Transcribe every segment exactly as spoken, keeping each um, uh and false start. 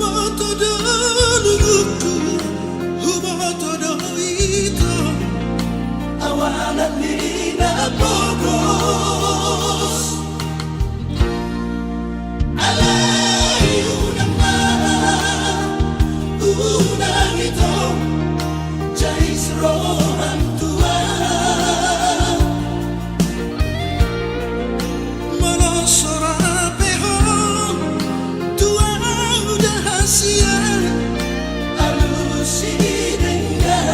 Huboto do nunggunku, huboto do ito, au anak ni na pogos. Alai unang ma, unang ito, jais roham tu ahu. Molo so rap pe ho tu ahu da hasian, alusi denggan.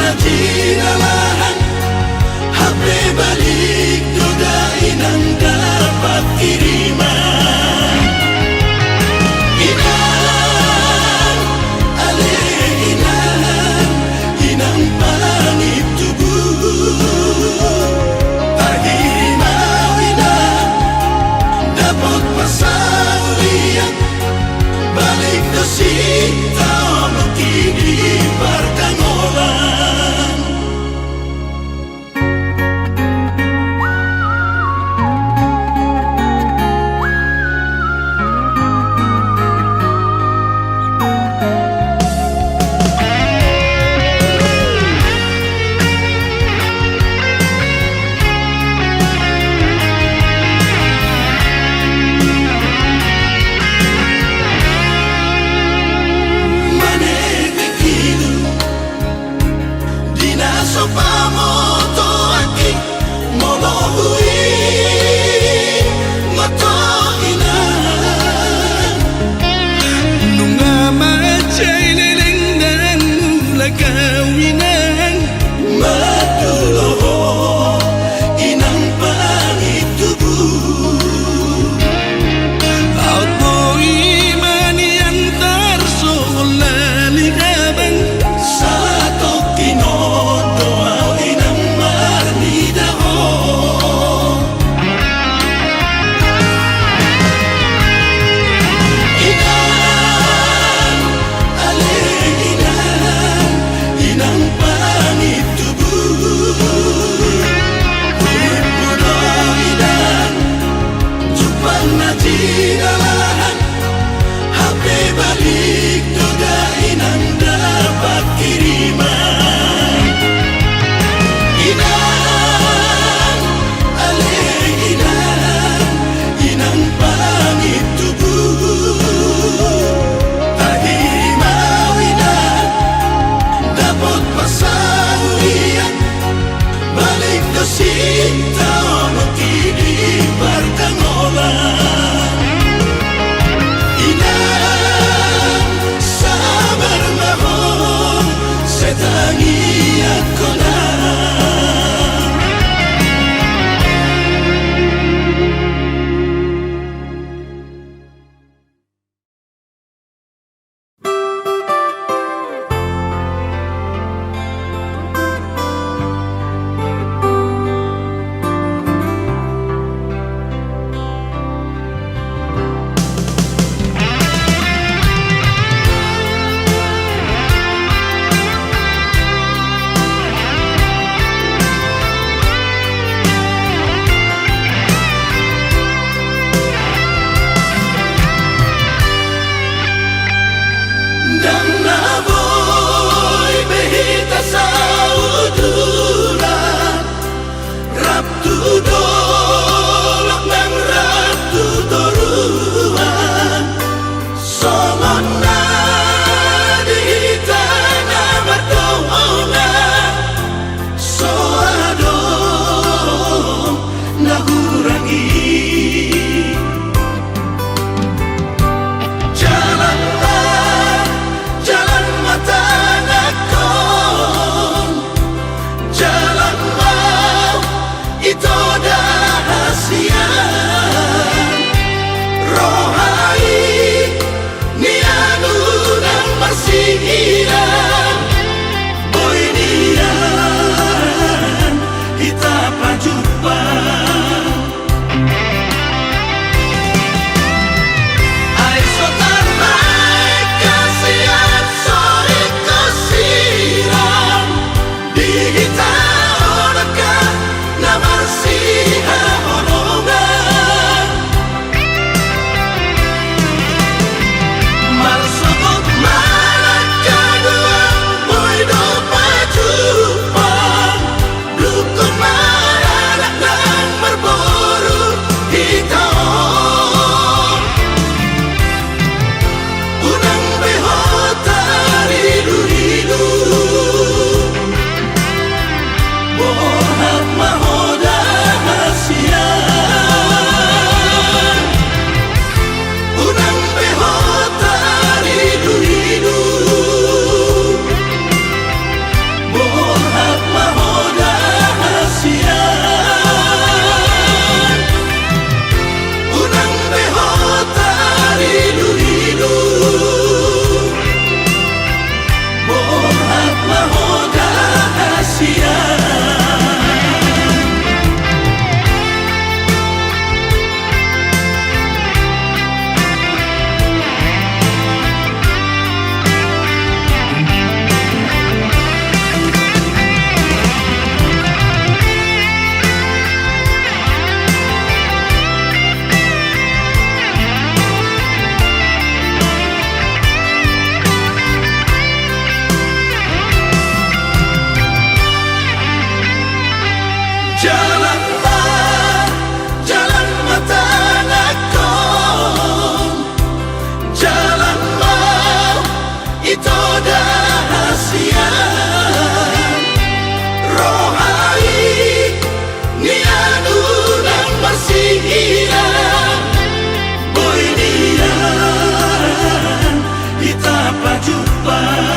Tinalahan, hape balik do da inang dapat kiriman. Inang, ale inang, inang pangido tubu. Tarhirima au inang, dapot parsaulian. Balik do sitaonon i di partangolan. Manetek i do di na so pamotoan i, molo huingot ho inang. Nunga mansai leleng ndang mulak au inang. Mandulo ho inang pangido tubu. Aut boi ma nian tarsongon lali habang. Satongkin on do au inang marnida ho. Inang, ale inang, inang pangido tubu. Huhut do inang, jumpang na tinalahan. Hape balik do da inang dapat kiriman. Inang, ale inang, inang pangido tubu. Tarhirima au inang, dapot parsaulian. Balik do sitaonon i di partangolan. Inang, sabar ma ho, sai tangiangkon. Jalan ma, jalan ma tangan on, jalan ma ito da hasian. Roha i nian unang marsihian, boi nian hita pajumpang.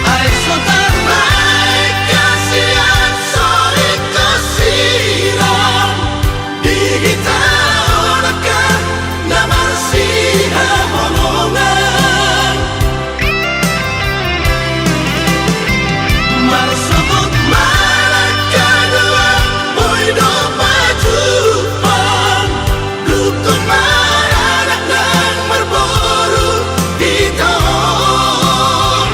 Ai so tarbaen hasian, so ringkot siran di hita on angka na marsihaholongan. Marsogot ma nangkaningan, boi do pajumpang. Dungkon ma anak nang marboru hita on.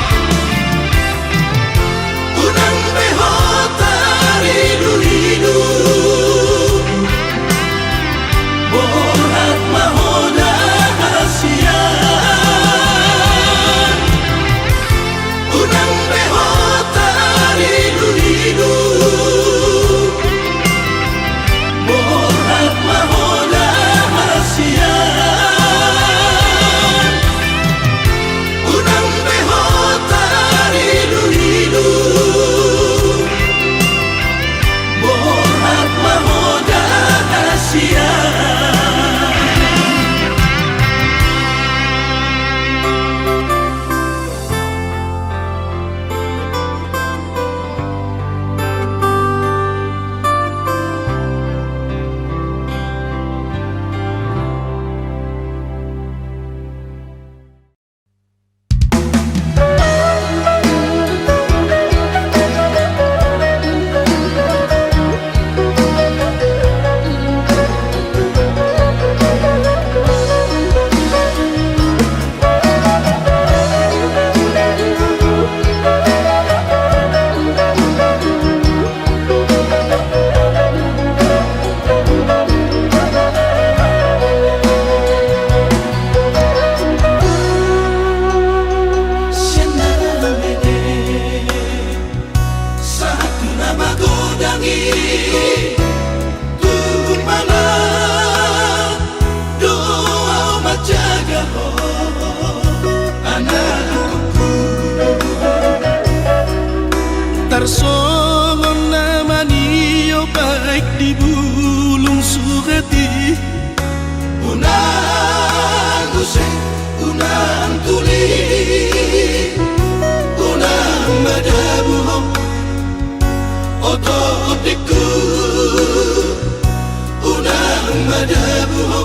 Unang be ho tariduidu, borhat ma ho da hasian. Unang be ho tariduidu, borhat ma ho da hasian. Unang be ho tariduidu, borhat ma ho da hasian. Sahat tu na magodang i, tu manang do ahu manjaga ho, anakku. Tarsongon na manio baik di bulung suhut i. Unang use, unang tuli, unang madabu ho, oto otikku. Unang madabu ho,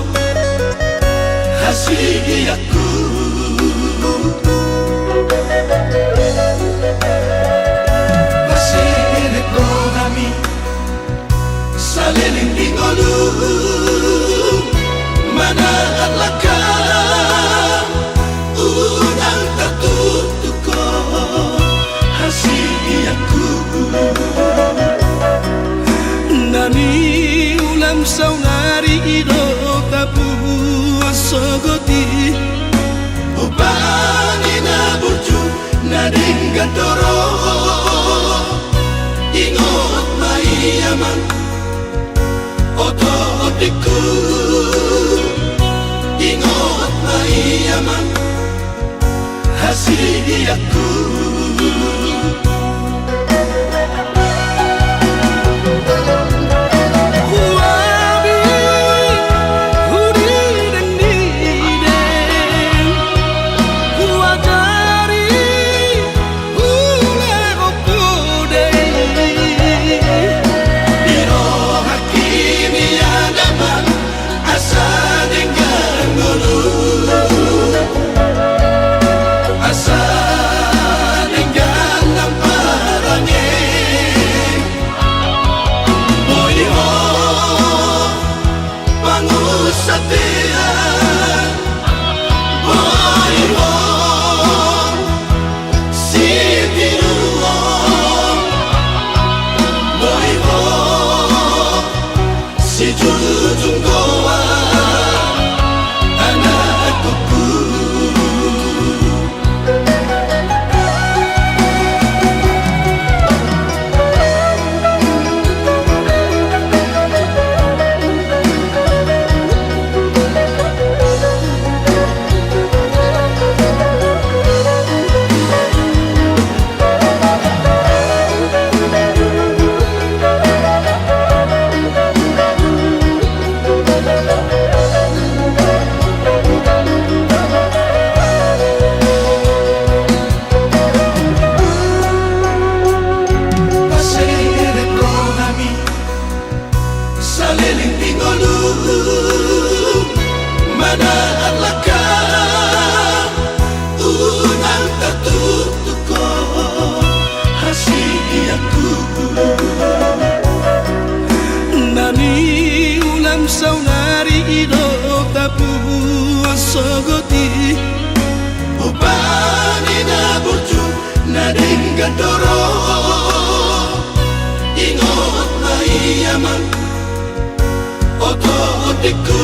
hasigiakku. Parsirip do hami saleleng di ngolu, manahan langkam, unang tartuktuk ho, hasigiakku. Na niulam saonari i do tapuas sogot i. Upa ni na burju na denggan do ro. Ingot ma i amang, oto otikku. Ingot ma i amang, hasigiakku. Huabi, hudideng dideng, huajari, hulehon podai. Di rohangki nian amang, asa denggan ngolu, asa denggan lampa Gandoro, ingot ma i amang. Oto, otikku,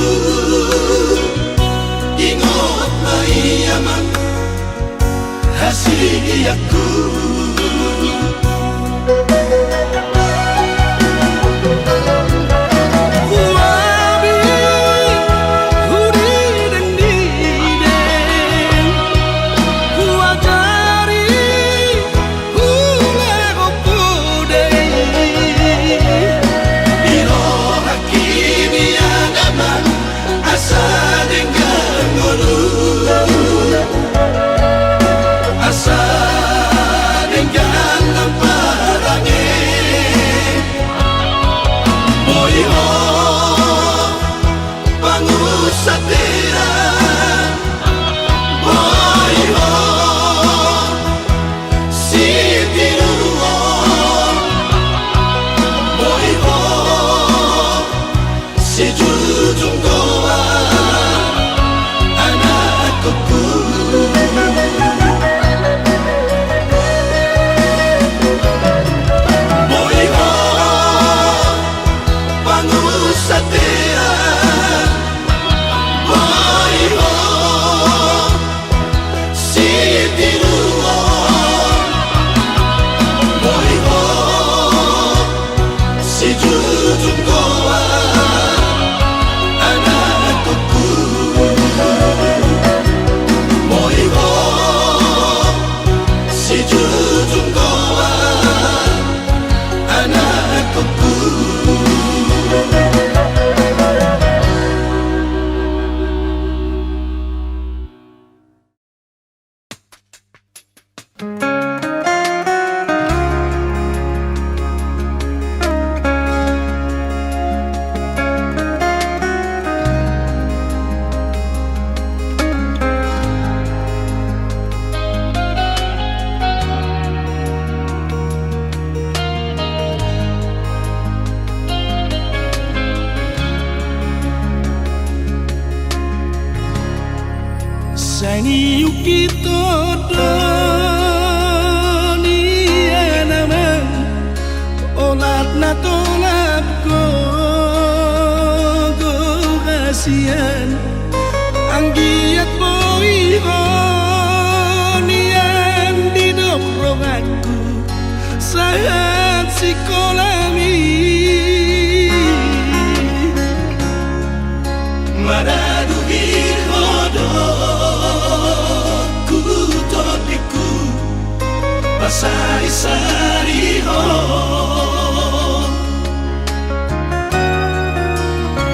ingot ma i amang. Hasianku. Huabi, hudendendang, huajari, hulehon pudei. Di rohangki nian amang, asa denggan ngolu, asa denggan lam parange. Boi ho pangusatean, boi ho sitiruon, boi ho sijujung goar anak kongku. Boi ho pangusatean, boi ho sitiruon, boi ho sijujung goar anak kongku. Boi ho sijujung goar anak kongku. Sai niungkit ho do nian amang, olat na tolap gogo hasian. Anggiat boi ho nian didok rohangku sahat sikolami. Maradophon ho do hutondingku, pasarisari ho.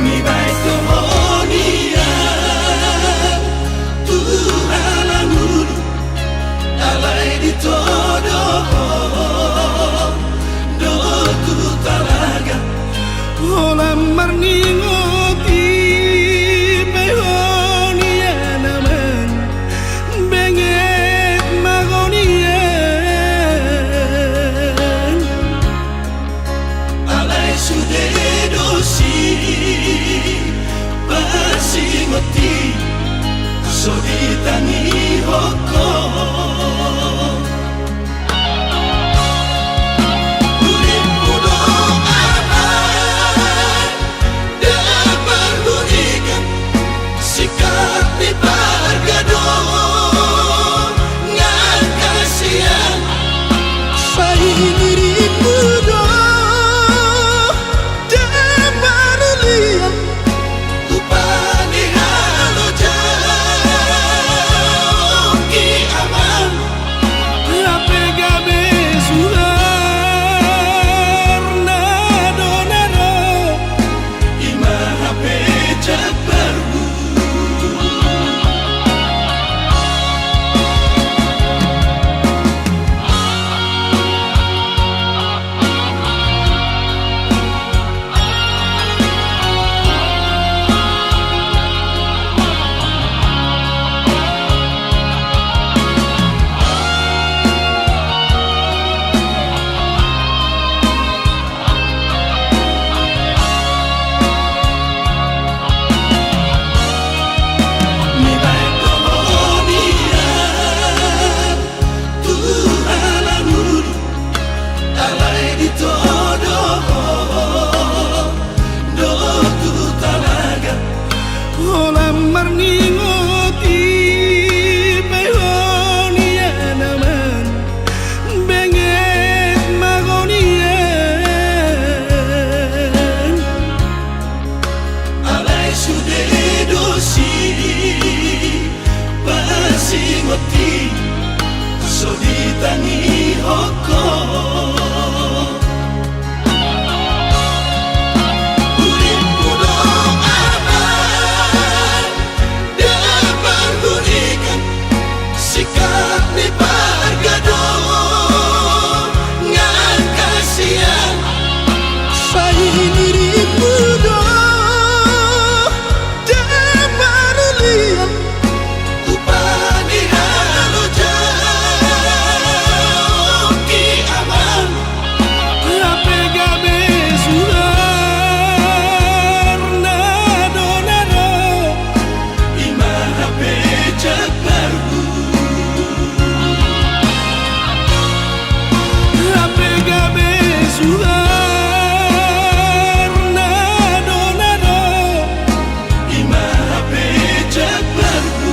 Nibaen do ho nian tu halangulu, alai ditodo ho do tu talaga. Holan marningot i pe ho nian amang, benget ma ho nian. Alai sude do sipasingot i, so ditangihon ho. Ulingku do aha do Ni pargadongan hasian, sai dirimu do da marulian. Upa ni halojaon ki amang. Hape gabe suhar na do na do. Ima hape jambarhu. Hape gabe suhar na do na do. Ima hape jambarhu.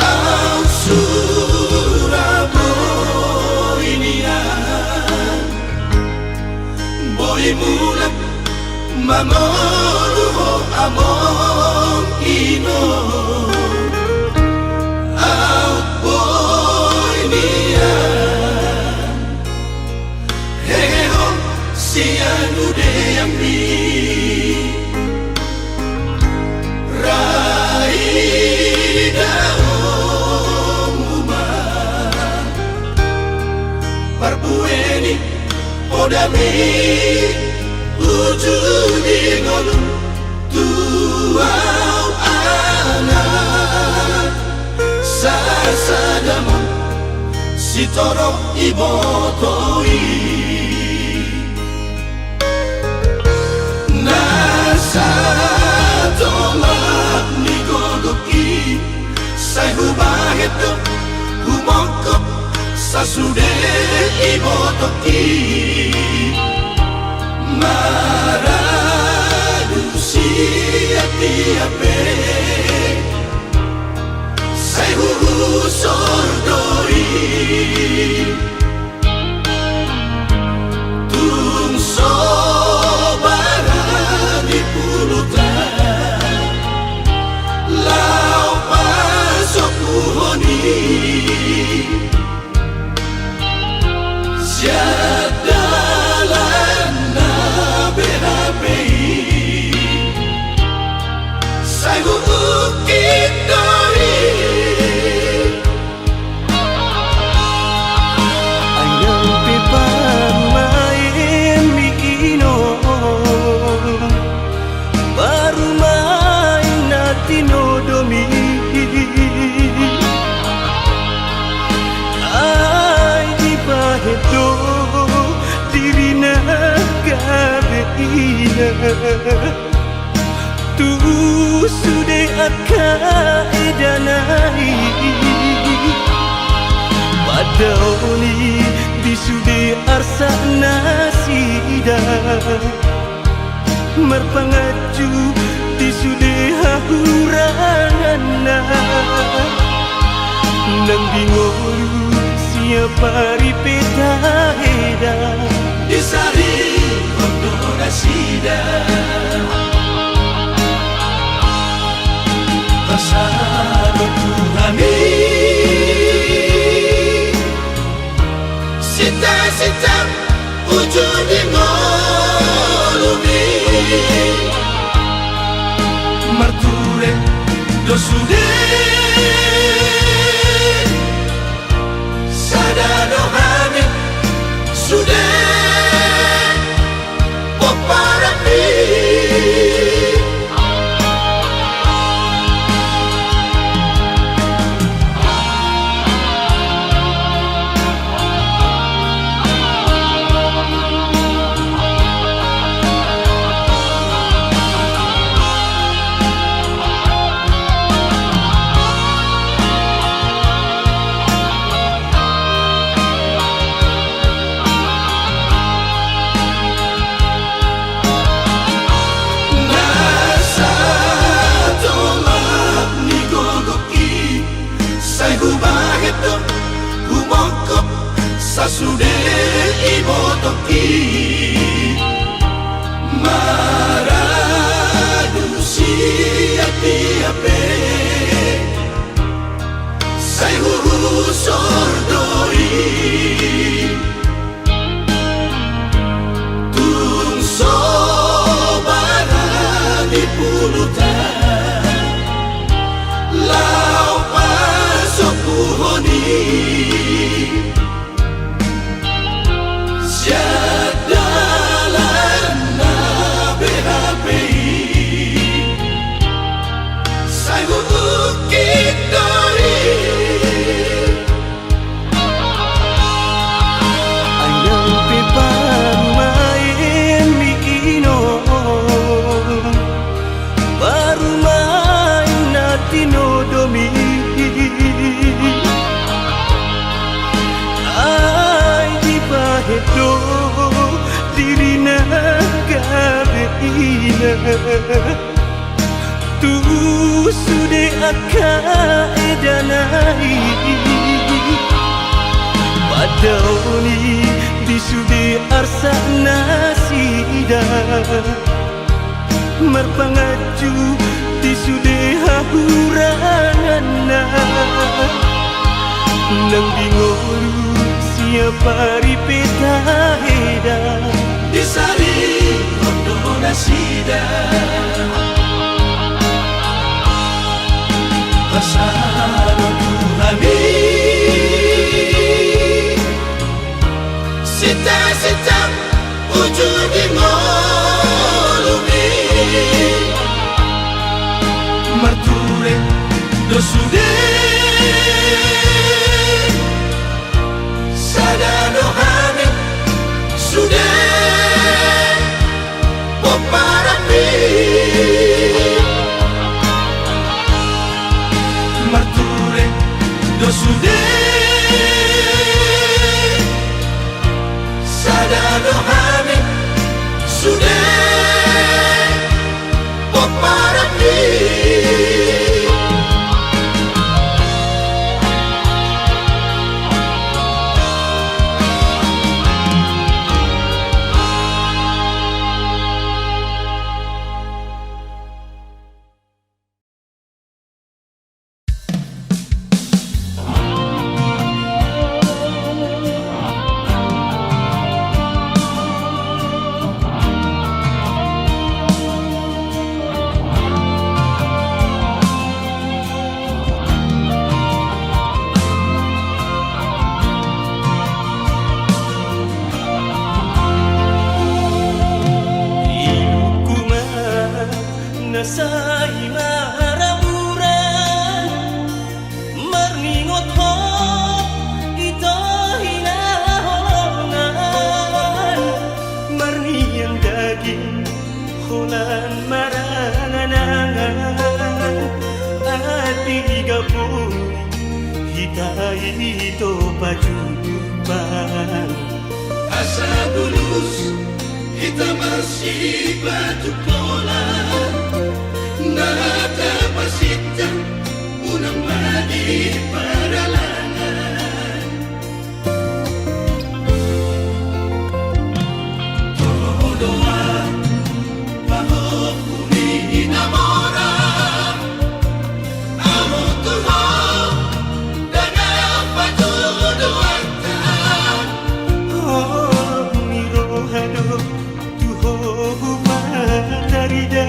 Au sura boi nian, boi mulak mangolu ho among inong. Au boi nian, hehe ho sian udeangmi. Ra idaonmu ma parbue ni podami, uju ni ngolu tu au anak sasada ma sitorop iboto i. Na satolap ni godok i, sai hubahen do humongkop sasude iboto i. Maradu sian dia pe, sai huhusor do i. Tung so barani puluta laho pasokuhon i. Sian dalan na be hape i, sai huungkit do i. Ai nang pe parumaenmi inong, parumaen na tinodomi, ai dibahen do dirina gabe ina. Tu sude angka edana i, padaoni di sude arsak nasida, marpanganju di sude hahuranganna. Nang di ngolu siap ari pe taeda, disarihon do nasida. Pasada tu hami sita-sita uju di ngolumi, marture do sude. Sada do hami sude pomparanmi. Sude ibotongki maradu sian tiap pe, sai huhusor do i. Tung so barani puluta laho pasombuhon i. Sian dalan na beha pe i, sai huungkit do i. Ai nang pe parumaen mikinon, parumaen na tinodomi, ai dipahet do dirina gabe ina tu sude angka edana i. Padaoni di sude arsak nasida, marpanganju di sude hahuranganna. Nang di ngolu siap ari pe taeda, disalihon do nasida. Pasahat do tu hami sinta-sinta uju di ngolumi. Marture do sude, sada do hami sude pomparanmi. Marture do sude, sada do hami sude pomparanmi. Ilungku ma na sai maraburan, marningot ho ito hinaholongan, marnian daging holan marangan-angan, atik gaboi hita ito pajumpang. Asa bulus hita marsipatu pola, na tapasintang unang ma di paralangan. Toho do ahu pahompu ni na mora, ahu tu ho ndang patuduhonta. Ho ni roha do tu ho hupatarida.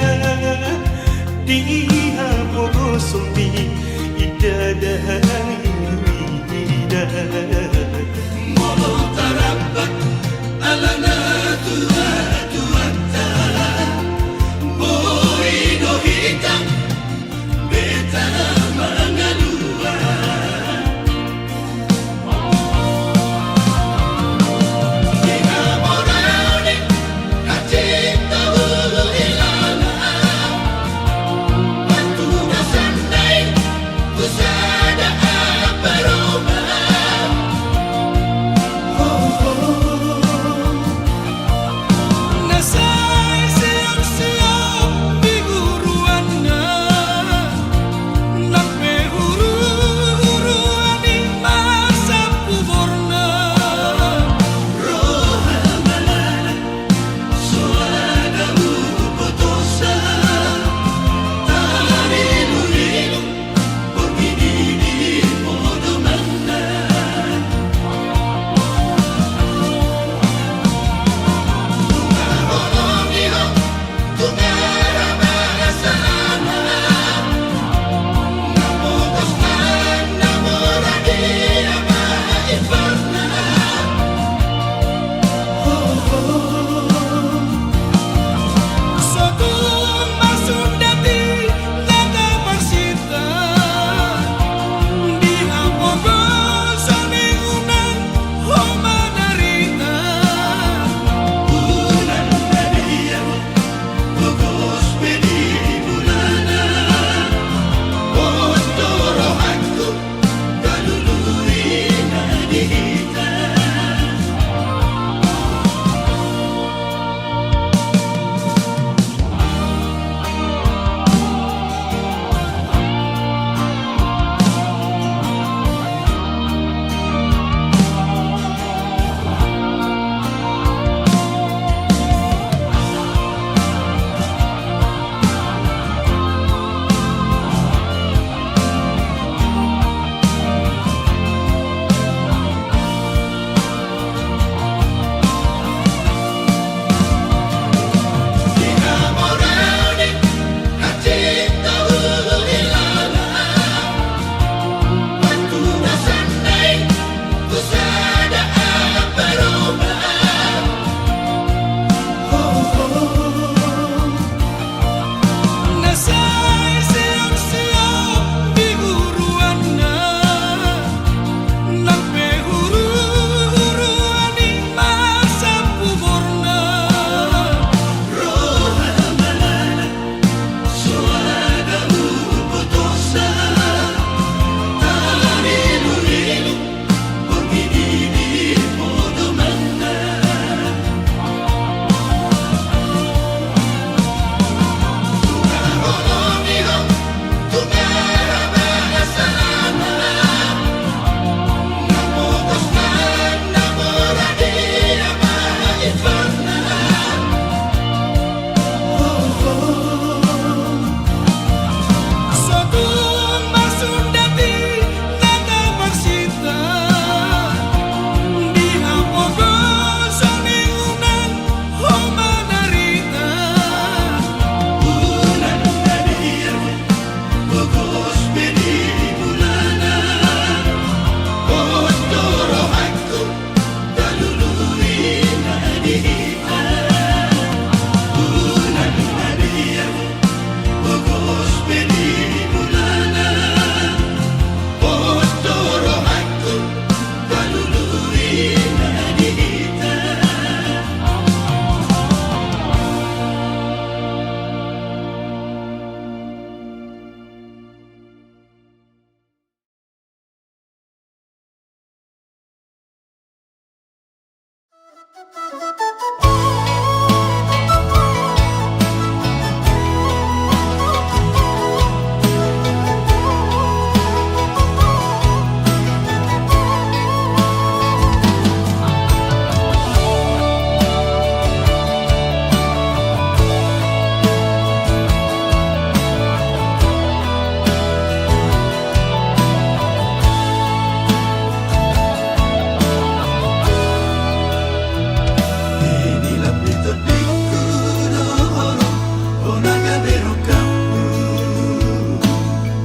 Di lambitondingku do holong, hona gabe rohangku.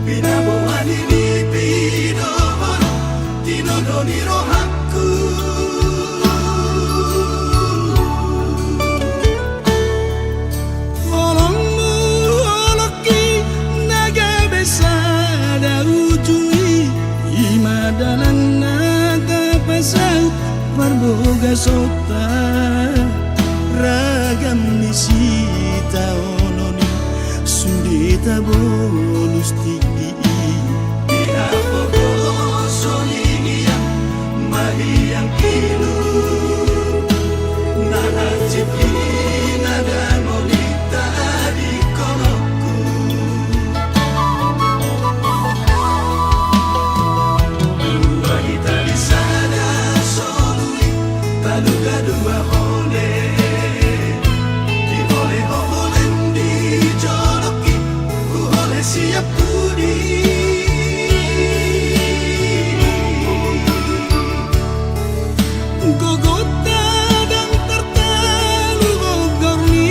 Pinaboa ni nipi do holong, tinodo ni rohangku. Holongmu holongki na gabe sada uju i, i ma dalan na tapasaut parbagason. Ragam ni sitaonon i sude tabolus tingki i. Di hapogoson i ngiang ma hiang kilu, na hansit i na dangol i tadingkononku. Dua hita di sada solu i, taluga dua ole. Diole ho holem di jolongki, huole sian pudi. Gogonta ndang tartalu gogor ni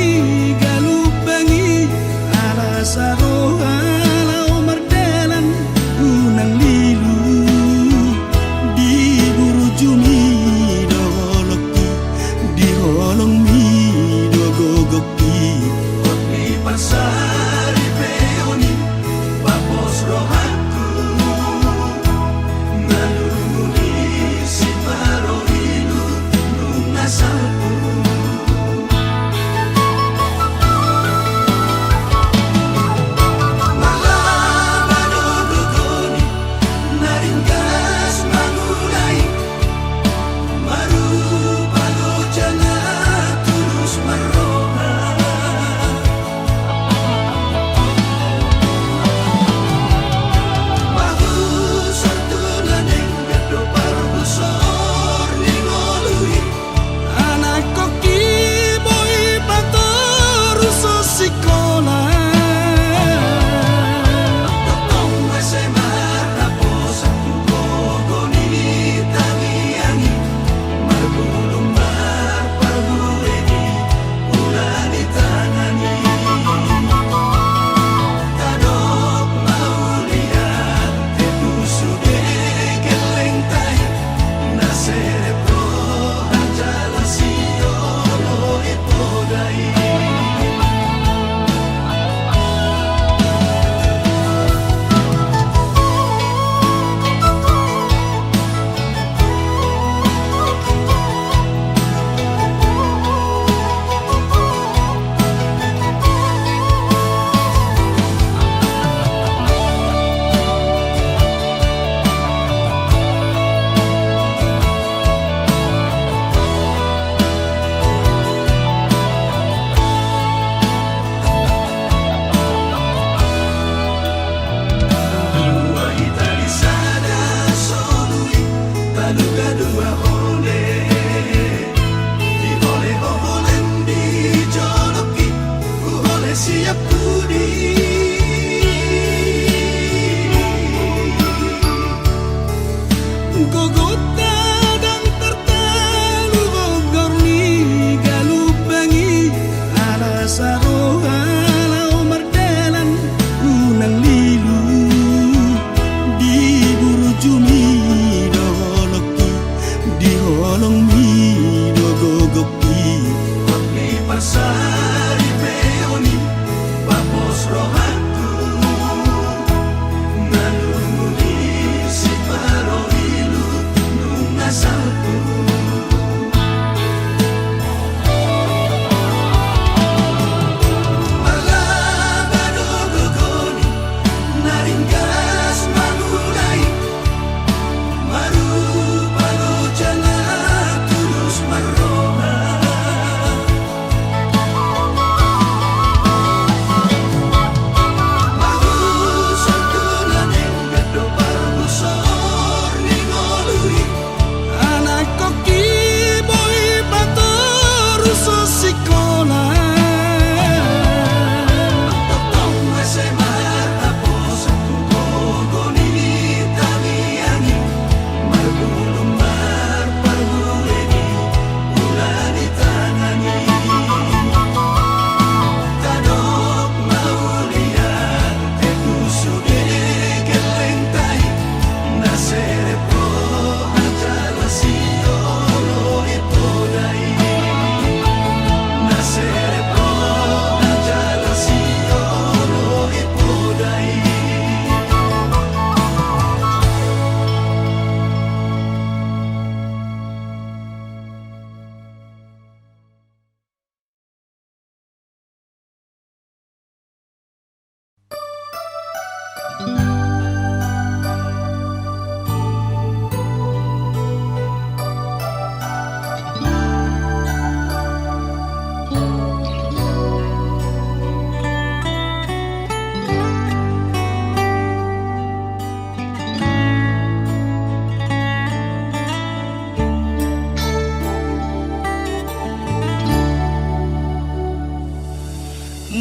galumbang i, ala saroha laho mardalan unang lilu. Di burjumi do holongki, di holongmi do gogongki. Hot ni parsaripeon i,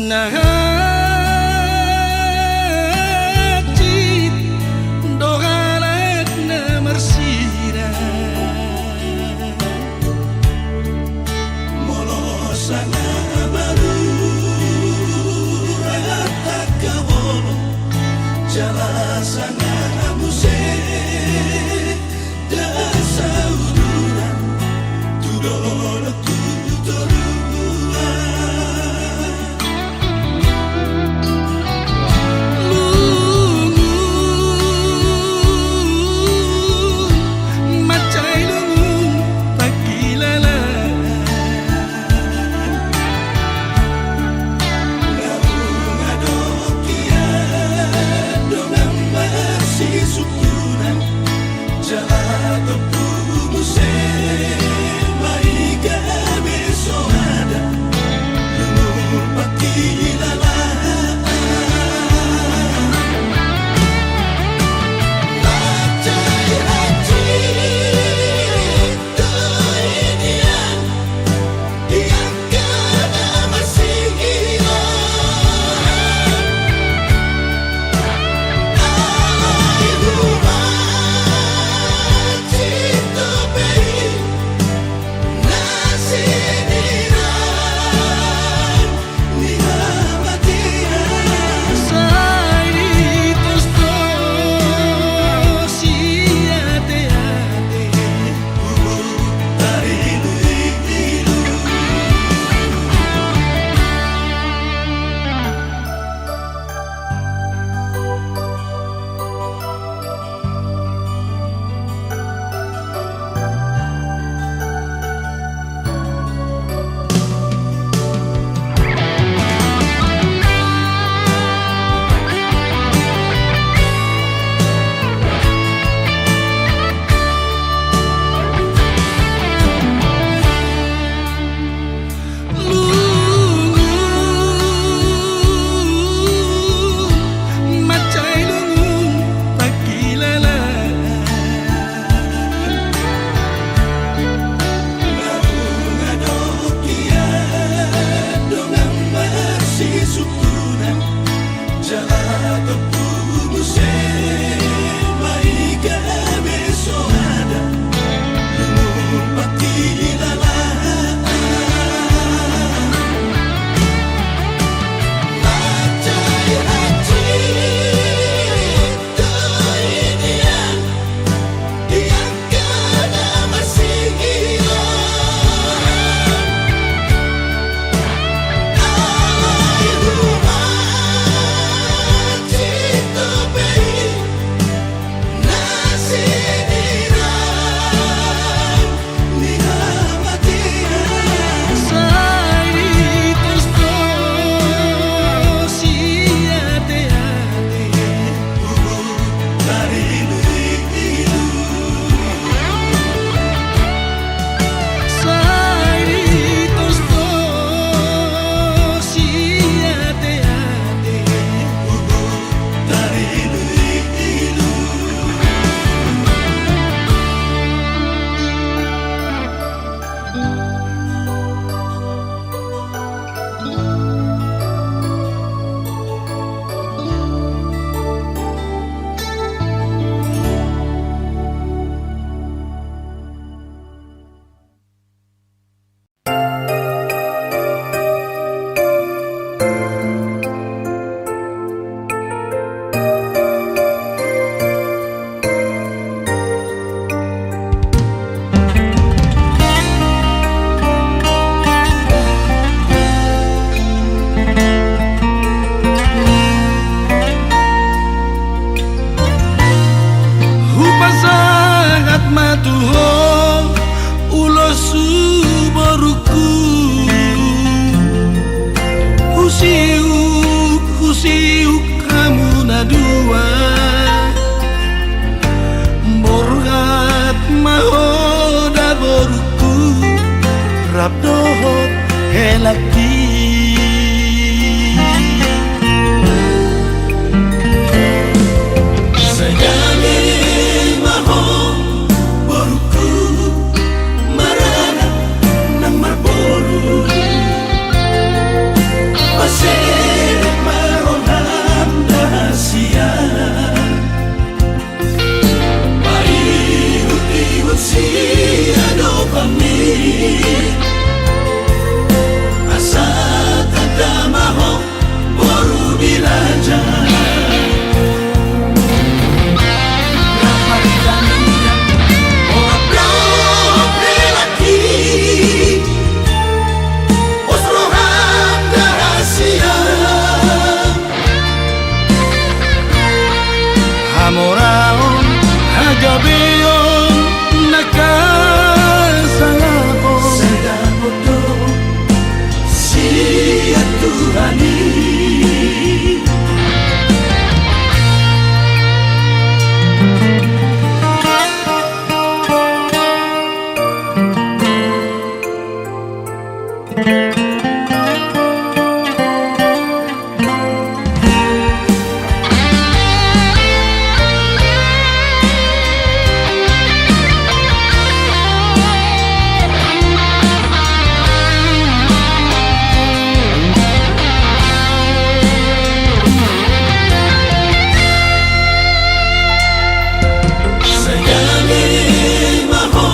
Na dua. Borhat ma ho da borungku, rap dohot helangki. Sai dame ma ho borungku, maranak nang marboru. Pasedek ma roham da hasian, paihutihut siadopanmi. Asa tanda ma ho boru Bilaja. Rap martangiang, o rap dohot helangki, pos roham da hasian. Hamoraon, hagabeon, nang hasangapon. Sai dapot do sian Tuhan i. Sai dame ma ho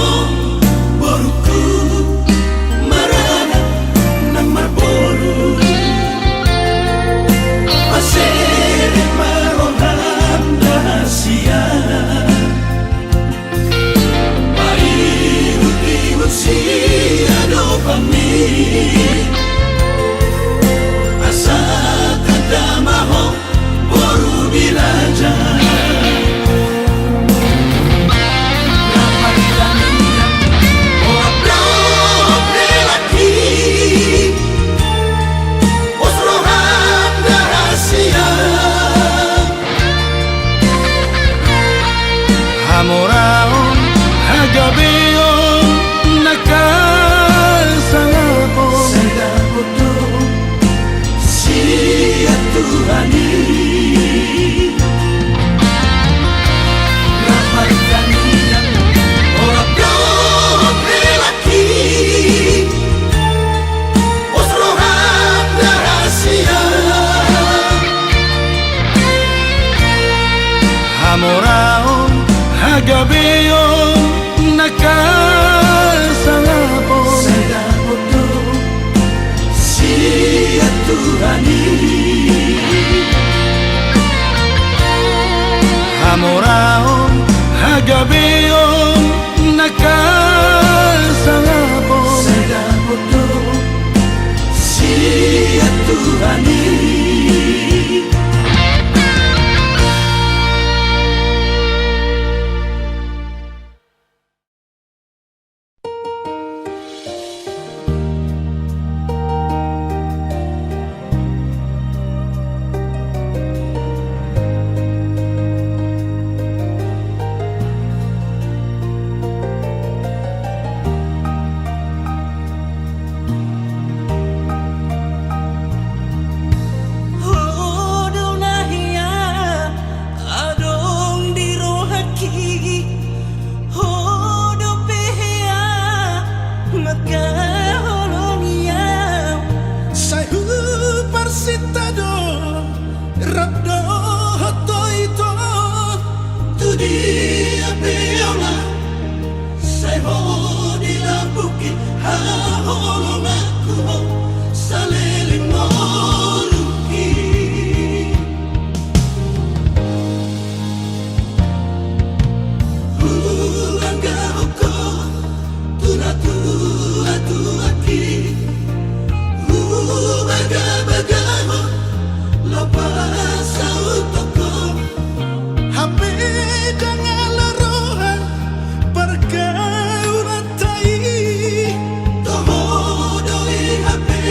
borungku, maranak nang marboru. Pasedek ma roham da hasian, paihutihut siadopanmi. Asa tanda ma ho boru Bilaja. Rap martangiang, o rap dohot helangki, pos roham da hasian. Hamoraon, hagabeon, nang hasangapon. Sai dapot do sian Tuhan i. Rap martangiang, o rap dohot helangki, pos roham da hasian. Hamoraon, hagabeon, nang hasangapon. Sai dapot do sian Tuhan i. Hamoraon, hagabeon, nang hasangapon. Sai dapot do sian Tuhan i. Ho do na hea adong di rohangki, ho dope hea mangkaholongi au. Sai huparsinta do rap dohot toiton, tu dia pe au na sai ho dilapuk i, haholonganku ho saleleng ngolungki. Hubangahon ho tu natuatuaki, hubagabagahon laho pasauthon ho. Hape ndang ala roha pargaulanta i. Toho do i hape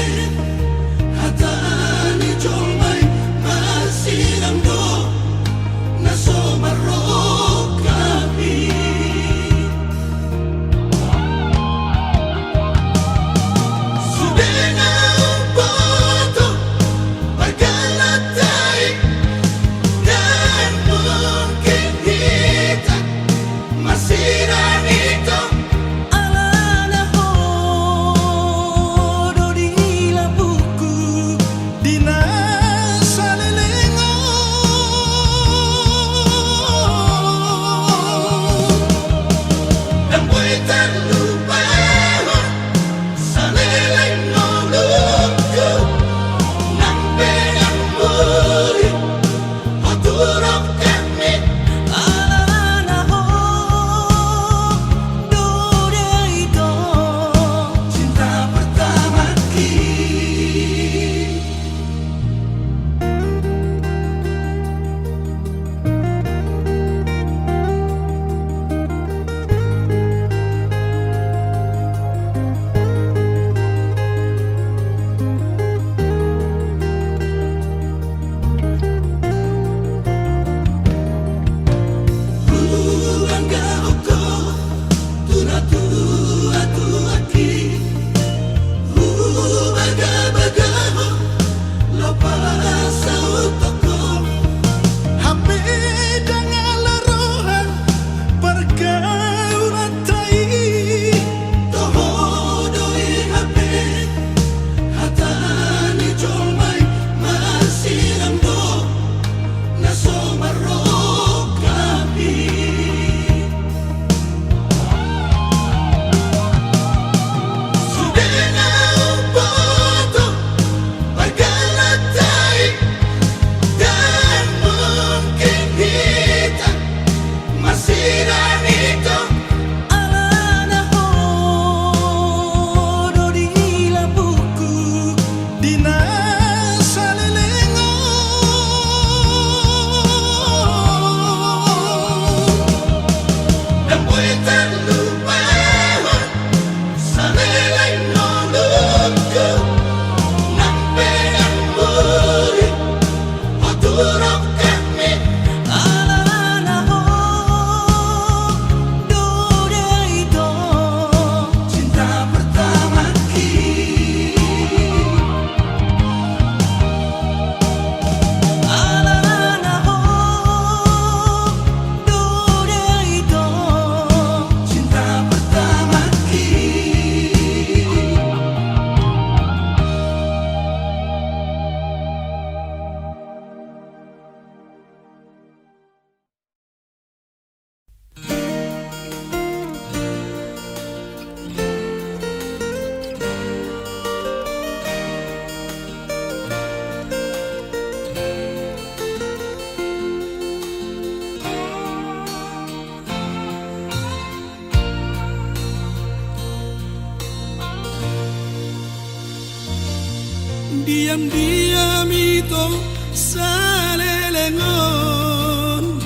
Diam-diam ito saleleng on,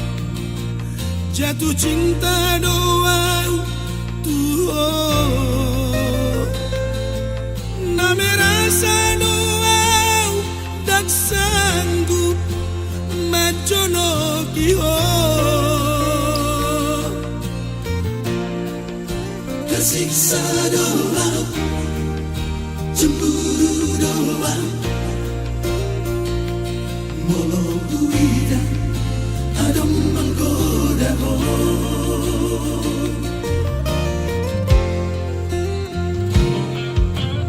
jatuh cinta do au tu ho. Na merasa do au ndang sanggup manjonoki ho. Tersiksa do au, cemburu do au, molo huida adong manggoda ho.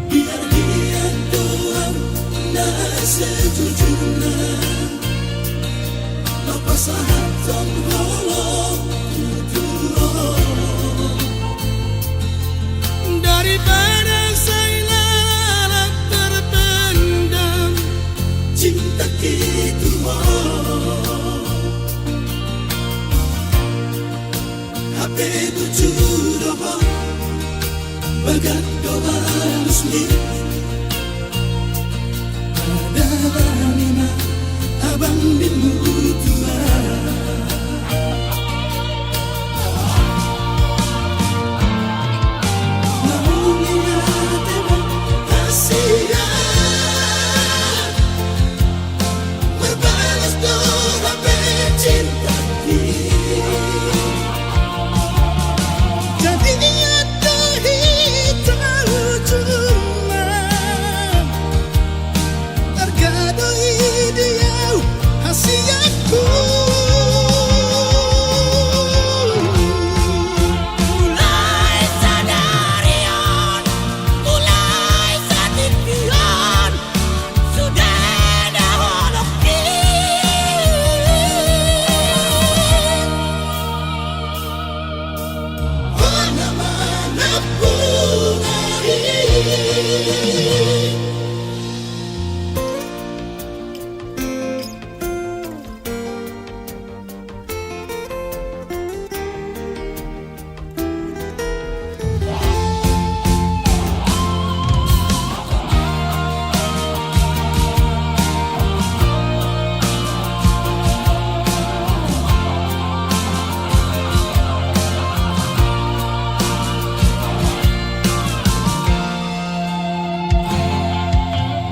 Biar dia do au na sejujurna, na pasahathon holong tu ho. Daripada sai lalap terpendam cintaki tu ho. Hape bujur do ho, bagas do alusmi. Adalah nima abang di mutua. Mau nima tebak hasia. Marbalas do hape cintaki. Jadi ia do hita cuma, arga do i di au hasianku. Mulai sadari on, mulai satingki on, sudah ada holongki. Mana-mana bunga i.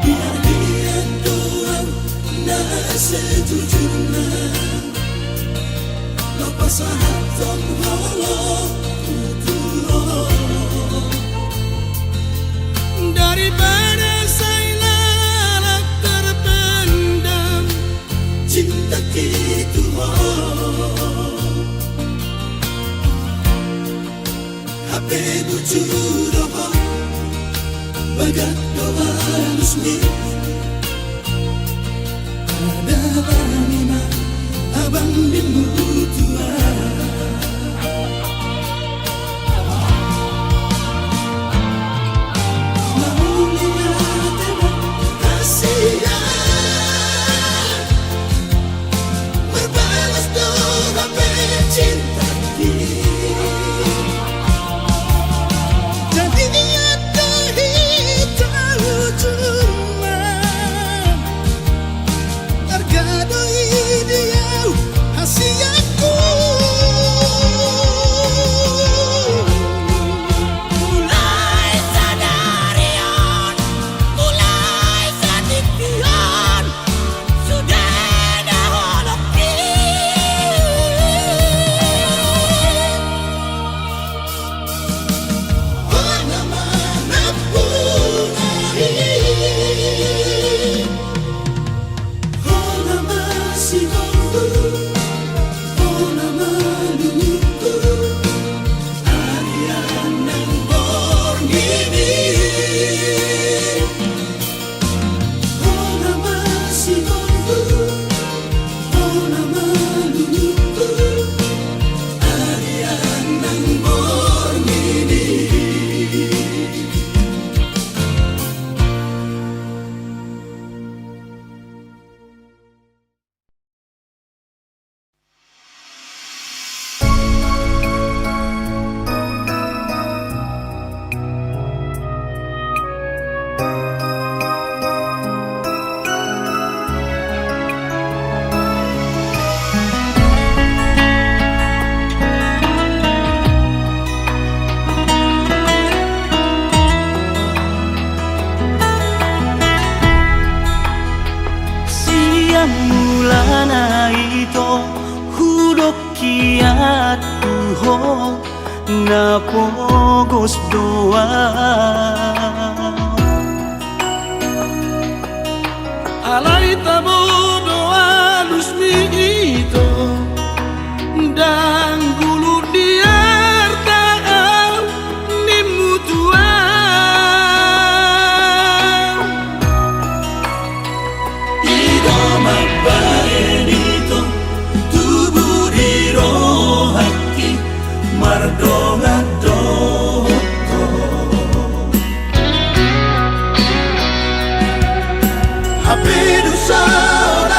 Biar dia do au na sejujurna, na pasahathon holongku tu ho. Daripada sai lalap terpendam cintaki tu ho. Hape bujur do ho, bagas do alusmi. Adalah nima abang di mutua. Mau nima tebak hasia. Marbalas do hape cintaki. Jadi ia do hita cuma, arga do Ia tu ho na pogos do au. Alai tabo do alusmi ito, ndang gulut di arta au nimmu tu au. I do mambahen ito, tubu di rohangki, mardongan dohot ho. Hape do saut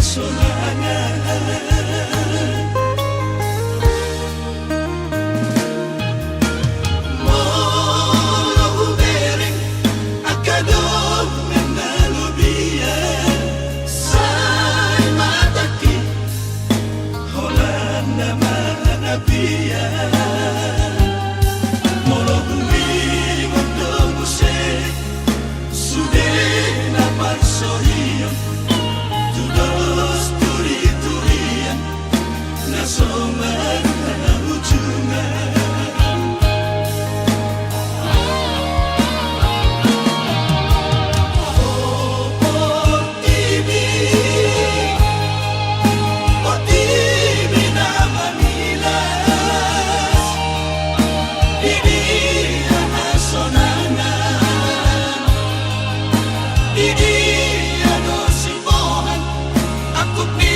Molo hubereng angka dongan na lobian, sai matangki holan na manapian. Molo huingot do muse sude na parsorion tu dos turiturian na so marujungan. O portibi, portibi na mamilas, di dia hasonangan, di dia do siboan, angkup ni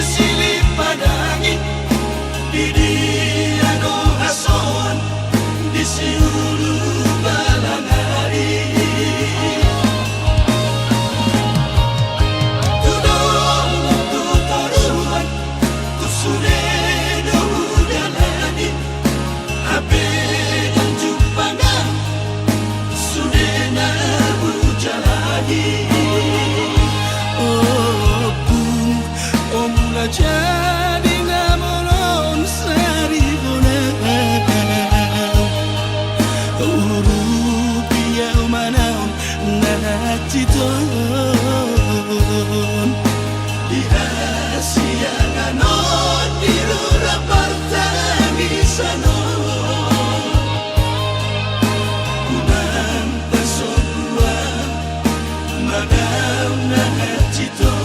silip padangit, di dia do hasoan di siulu balang ari. Tu dolok tu toruan, tu sude do hudalani, hape dang jumpang au sude na hujalani. Ompung, o mula jadi na bolon sari bona, urupi au manaon na hansit on. Di hasiangan on, di rura partangisan on, unang pasobuan manaon na hansit on.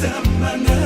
Damang